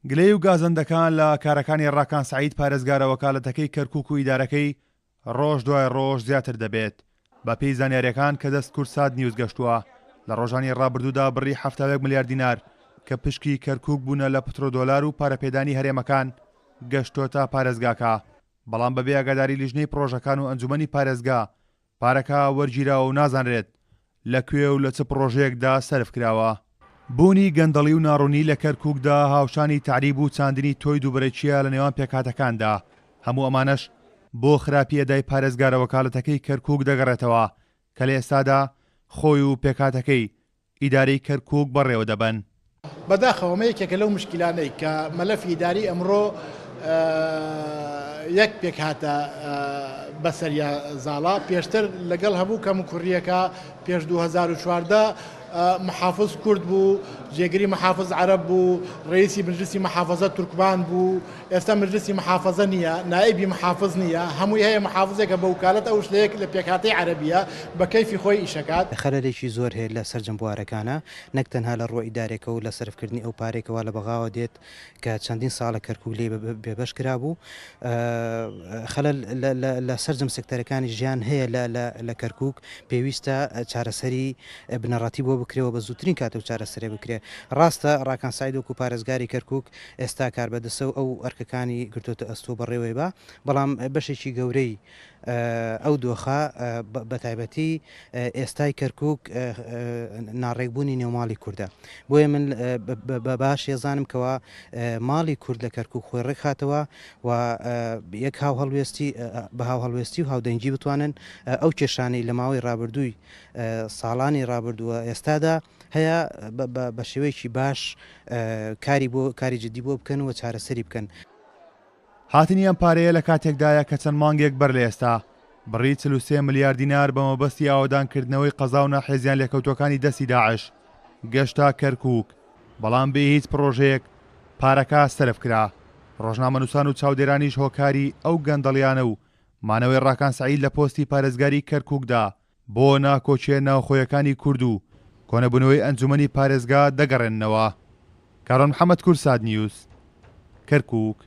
گلەیی و گازەندەکان لە کارەکانی ڕاکان سەعید پارێزگارە وەکالەتەکەی کەرکوک و ئیدارەکەی ڕۆژ دوای ڕۆژ زیاتر دەبێت. بە پێی زانیاریەکان کە دەست کوردسات نیوز گەشتووە لە ڕۆژانی ڕابردوودا بڕی 71 ملیار دینار کە پشکی کەرکوک بوونە لە پترۆدۆلار و پارەپێدانی هەرێمەکان گەشتۆتە پارێزگاکە بەڵام بەبێ ئاگاداری لیژنەی پڕۆژەکان و ئەنجومەنی پارێزگا پارەکە وەرگیراوە و نازانرێت لە کوێ و لە چ پڕۆژەیەکدا سەرف کراوە. بوونی گەندەڵی و ناڕوونی لە کەرکووکدا هاوشانی تەعریب و چاندنی تۆی دووبەرەکییە لە نێوان پێکهاتەکاندا، هەموو ئەمانەش بۆ خراپی ئەدای پارێزگارە وەکالەتەکەی کەرکووک دەگەڕێتەوە کە لە ئێستادا خۆی و پێکهاتەکەی ئیدارەی کەرکووک بەڕێوە دەبەن. بەداخەوە ئەمە یەکێکە لەو مشکیلانەی کە مەلەفی ئیداری ئەمڕۆ یەک پێکهاتە بەسەریا زاڵە، پێشتر لەگەڵ هەموو کەموکوڕییەکە پێش 2014 محافز کورد بوو، جێگری محافز عەرەب بوو، ڕەئیسی مجلسی محافەزە تورکمان بوو، ئێستا مجلسی محافەزە نییە، نائیبی محافز نییە، هەمووی هەیە محافزێکە بە وکالەت ئەوش لە یەک لە پێکهاتەی عەرەبییە بە کەیفی خۆی ئیشەکات. خەلەلێکی زۆر هەیە لە سەرجەم بوارەکانا نەک تەنها لە ڕووە ئیدارێکەوە و لە سەرفکردنی ئەو پارەی کەوا لە بەغاوە دێت کە چەندین ساڵە کەرکوک لێی بێبەش کرابوو خەلەل لە سەرجەم سێکتەرەکانی ژیان هەیە لە کەرکوک پێویستە چارەسەری بنەڕەتی بۆ بکرێ و بە زووترین کات ئەو چارەسەرە بکرێ ڕاستە ڕاکان سەعید وەکو پارێزگاری کەرکوک ئێستا کاربەدەستە و ئەو ئەرکەکانی گرتۆتە ئەستۆ بەڕێوەی با، بەڵام بەشێکی گەورەی ئەو دۆخە بەتایبەتی ئێستای کەرکوک ناڕێکبوونی نێوماڵی کوردە. بۆیە من بە باش ێزانم کەوا ماڵی کورد لە کەرکوک خۆی ڕێکخاتەوە و یەک هاوهەڵوێستی بە هاوهەڵوێستی و هاودەنگی بتوانن ئەو کێشانەی لە ماوەی ڕابردووی ساڵانی ڕابردووە ئێستادا هەیە بە شێوەیەکی باش کاری بۆ کاری جدی بۆ بکەن و چارەسەری بکەن. هاتنی ئەم پارەیە لە کاتێکدایە کە چەند مانگێک بەر لە ئێستا بڕی 43 ملیار دینار بە مەبەستی ئاوەدانکردنەوەی قەزا و ناحیە زیانلێکەوتووەکانی دەستی داعش گەشتە کەرکووک، بەڵام بێ هیچ پڕۆژەیەک پارەکە سەرف کرا. ڕۆژنامەنووسان و چاودێرانیش هۆکاری ئەو گەندەڵیانە و مانەوەی ڕاکان سەعید لە پۆستی پارێزگاری کەرکووکدا بۆ ناکۆکییە ناوخۆیەکانی کورد و کۆنەبوونەوەی ئەنجومەنی پارێزگا دەگەڕێننەوە. کاروان محەمەد کوردسات نیوز، کەرکوک.